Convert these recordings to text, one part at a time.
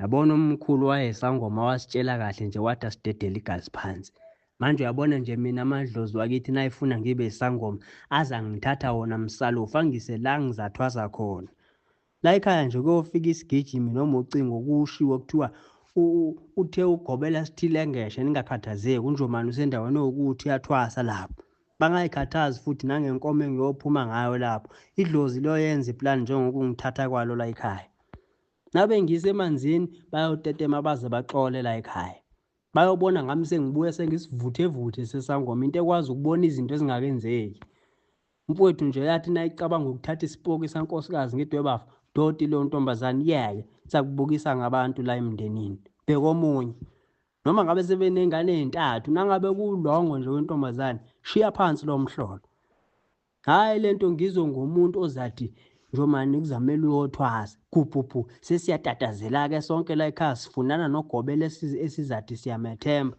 Yabona umkhulu wayesangoma wasitshela kahle nje wathi asidedele igazi phansi. Manje uyabona nje mina amadlozi wakithi nayifuna ngibe isangoma aze angithatha wona msalofu angise la ngizathwasa khona. La ekhaya nje kuyofika isigijimi noma ucingo kushiwo kuthiwa uthe ugobela sithile ngeshe ningakhathazeki uNjomane usendaweni ewukuthi uyathwasa lapho. Bangayikhathazi futhi nangenkomo engiyophuma ngayo lapho. Idlozi liyoyenza iplani njengokungithatha kwalo la ekhaya. Nabe ngisemanzini bayotetema baze baxole la ekhaya. Bayobona ngami sengibuya sengisivuthevuthe sesangoma into ekwazi ukubona izinto ezingakenzeki. Mfowethu nje yathi nayicabanga ukuthatha isipoki sankosikazi ngithi webafa doti leyo ntombazane iyeke sakubukisa ngabantu la emndenini. Bheka omunye. Noma ngabe sebenengane ey'ntathu nangabe kulongo nje wentombazane shiya phansi lo mhlolo. Hhayi lento ngizwe ngomuntu ozathi njomani kuzamele uyothwasa gubhubhu sesiyatatazela-ke sonke la ekhaya sifunana nogobela esizathi siyamethemba.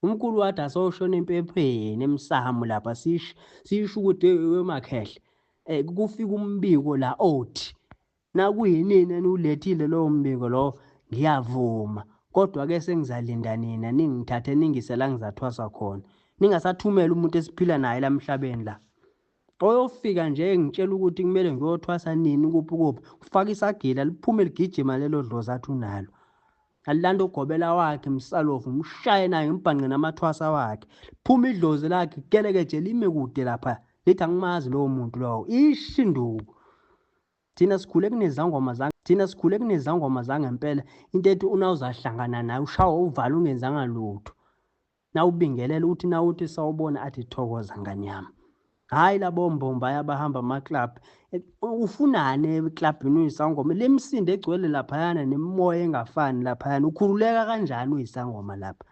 Umkhulu wathi asoshona empepheni emsamo lapha sisho ukuthi wemakhehle um kufika umbiko la othi Nakuyinina eniwulethile lowo mbiko lowo ngiyavuma kodwa-ke sengizalinda nina ningithathe ningise la ngizathwasa khona ningasathumela umuntu esiphila naye la emhlabeni la oyofika nje engitshela ukuthi kumele ngiyothwasa nini kuphi kuphi ufaka isagila liphume ligijima lelo dlozi athi unalo alilanda ugobela wakhe msalofu umshaye naye ngimbhanqe namathwasa wakhe phuma idlozi lakhe kelekeje lime kude lapha lithi angimazi lowo muntu lowo ishinduku Thina sikhule kunezangoma za thina sikhule kunezangoma zangempela into ethi una uzahlangana naye ushawa uvalo ungenzanga lutho nawubingelela uthi nawuthi sawubona athi thokoza ngane yami hhayi labo mbomba abahamba ama-club ufunani eklabhini uyisangoma le misindo egcwele laphayana nemimoya engafani laphayana ukhululeka kanjani uyisangoma lapha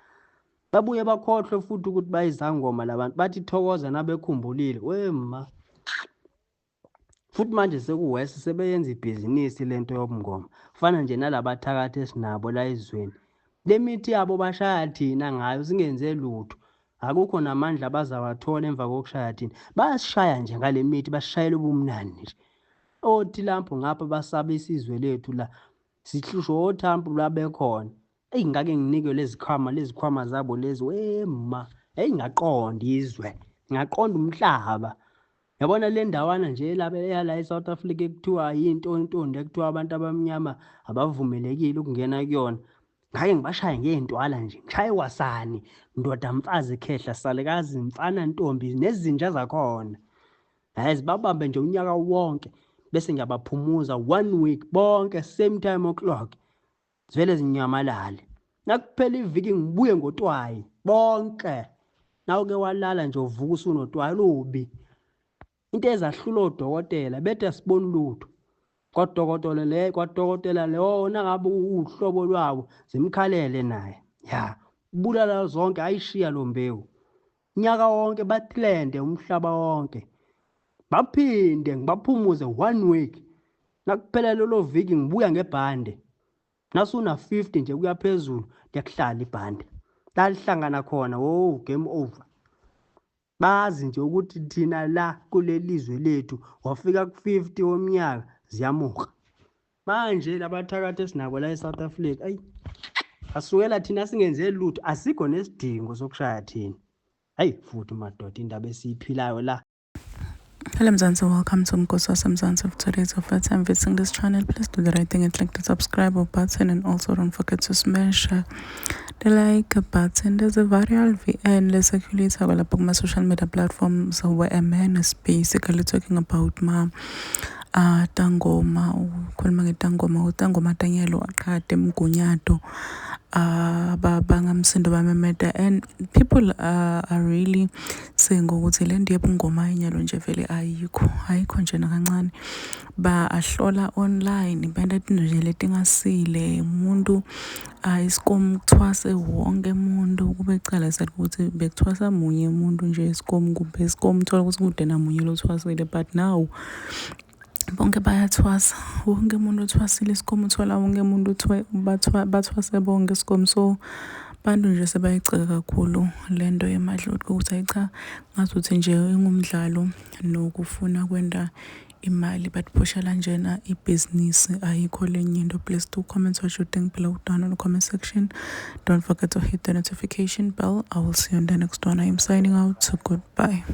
babuye bakhohlwe futhi ukuthi bayizangoma labantu bathi thokoza nabekhumbulile wema Futhi manje sekuwesi sebeyenza ibhizinisi lento yobungoma. Fana nje nalabathakathi esinabo la ezweni. Le mithi yabo bashaya thina ngayo singenze lutho. Akukho namandla abazawathola emva kokushaya thina. Bayasishaya nje ngale mithi basishayela ubumnandi nje. Othilampu ngapha basaba isizwe lethu la. Sihlushwa othampu la bekhona. Eyi ngake nginikwe lezi khwama lezi khwama zabo lezi wema. Eyi ngaqonda izwe. Ngaqonda umhlaba. Yabona le ndawana nje elapha eyala e-South Africa ekuthiwa yinto intondi ekuthiwa abantu abamnyama abavumelekile ukungena kuyona. Ngake ngibashaye ngey'ntwala nje, ngishaye kwasani, ndoda mfazi khehla salikazi mfana ntombi nezinja zakhona. Hhayi zibabambe nje unyaka wonke bese ngiyabaphumuza one week bonke same time o'clock. Zivele zinyamalale. Nakuphela iviki ngibuye ngotwayi bonke. Nawuke walala nje uvuka usunotwayi lubi. Into ezahlula odokotela bethi asiboni lutho. Kwadokotela le kwadokotela leyo nangabe uhlobo lwabo zimkhalele naye. Ya, bulala zonke ayishiya lo mbewu. Unyaka wonke batrende umhlaba wonke. Baphinde ngibaphumuze one week. Nakuphela lelo viki ngibuya ngebhande. Nasuna 50 nje kuya phezulu liyakuhlala ibhande. Lalihlangana khona, wo game over. Bazi nje ukuthi thina la kuleli zwe lethu wafika ku-50 womnyaka ziyamuka. Manje labathakathi esinabo la e-South Africa ayi asukela thina singenze lutho asikho nesidingo sokushaya thina. Hayi futhi madoda indaba esiyiphilayo la. Hello Mzansi, welcome to Mkosi Mzansi. If today is your first time visiting this channel, please do the right thing and click the subscribe button, and also don't forget to smash the like button. There's a viral VN let's circulate lapha kuma social media platforms where a man is basically talking about ma tangoma, ukhuluma ngetangoma, utangoma tanyelo aqhade mgunyato bangamsindo bamemeta, and people are really saying ukuthi le nto yebungoma inyalo nje vele ayikho, ayikho nje nakancane. Ba ahlola online benta tinto nje letingasile umuntu isikomu kuthwase wonke umuntu kube kucala sathi ukuthi bekuthwasa munye umuntu nje isikomu kumbe isikomu thola ukuthi kude namunye lothwasile, but now bonke bayathwasa, wonke umuntu uthwasile isikomu, uthola wonke umuntu bathwase bonke isikomu. So bantu nje sebayigceka kakhulu le nto yemadloti ukuthi hayi cha, ngazuthi nje ingumdlalo nokufuna kwenta Imali batiphushela njena ibhizinisi, ayikho lenye into. Please do comment what you think below down in the comment section. Don't forget to hit the notification bell. I will see you in the next one. I am signing out. So goodbye.